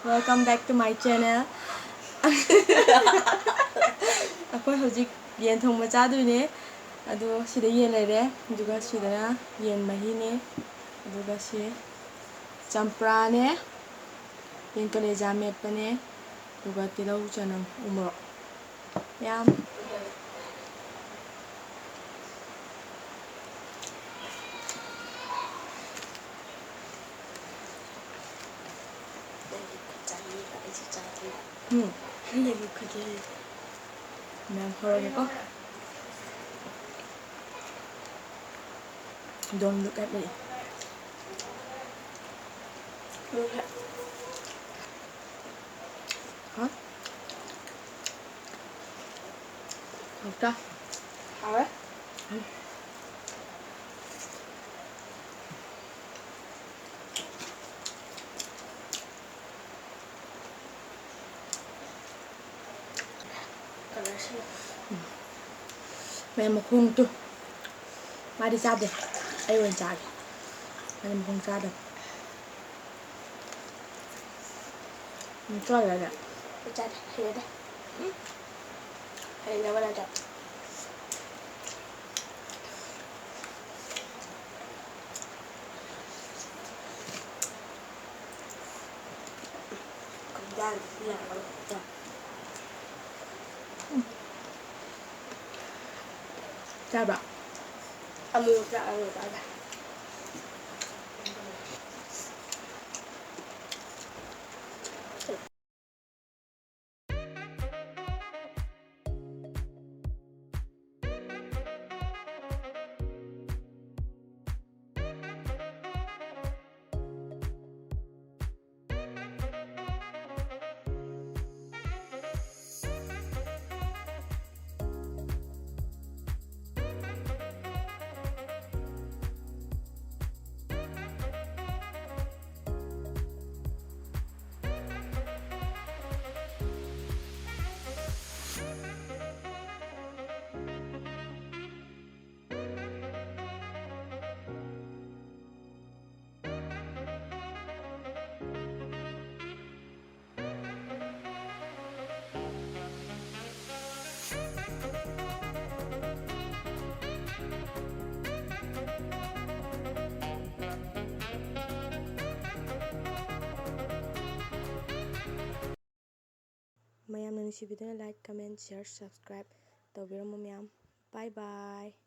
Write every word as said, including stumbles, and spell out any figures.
Welcome back to my channel. ꯑꯩꯈꯣꯏ ꯍꯧꯖꯤꯛ ꯌꯦꯟ ꯊꯣꯡꯕ ꯆꯥꯗꯣꯏꯅꯦ꯫ ꯑꯗꯣ ꯁꯤꯗ ꯌꯦꯟ ꯂꯩꯔꯦ, ꯑꯗꯨꯒ ꯁꯤꯗꯅ ꯌꯦꯟ ꯃꯍꯤꯅꯦ, ꯑꯗꯨꯒ ꯁꯤ ꯆꯝꯄ꯭ꯔꯥꯅꯦ, ꯌꯦꯟ ꯀꯂꯦꯖꯥ ꯃꯦꯠꯄꯅꯦ, ꯑꯗꯨꯒ ꯇꯤꯜꯍꯧ, ꯆꯅꯝ, ꯎ ꯃꯣꯔꯣꯛ ꯌꯥꯝ꯫ ꯎꯝ꯫ ꯃꯌꯥꯝ ꯍꯧꯔꯒꯦꯀꯣ꯫ Don't look at me. ꯍꯥ? ꯍꯥꯎꯇ꯭ꯔꯥ? ꯍꯥꯎꯋꯦ꯫ ꯎꯝ꯫ ꯃꯌꯥꯝ ꯃꯈꯣꯡꯗꯨ ꯃꯥꯗꯤ ꯆꯥꯗꯦ, ꯑꯩ ꯑꯣꯏꯅ ꯆꯥꯒꯦ꯫ ꯃꯥꯗꯤ ꯃꯈꯣꯡ ꯆꯥꯗꯕ꯫ ꯎꯝ, ꯆꯥꯗꯦ, ꯆꯥꯗꯦ꯫ ꯑꯩ ꯆꯥꯗꯦ, ꯍꯩꯅꯗꯦ꯫ ꯎꯝ꯫ ꯍꯩꯅꯕ ꯅꯠꯇꯦ꯫ ꯆꯥꯕ꯭ꯔꯥ? ꯑꯃꯨꯛ ꯆꯥ-, ꯑꯃꯨꯛ ꯆꯥꯗꯦ꯫ ꯃꯌꯥꯝꯅ ꯅꯨꯡꯁꯤꯕꯤꯗꯨꯅ like, comment, share, subscribe ꯇꯧꯕꯤꯔꯝꯃꯣ ꯃꯌꯥꯝ꯫ Bye bye.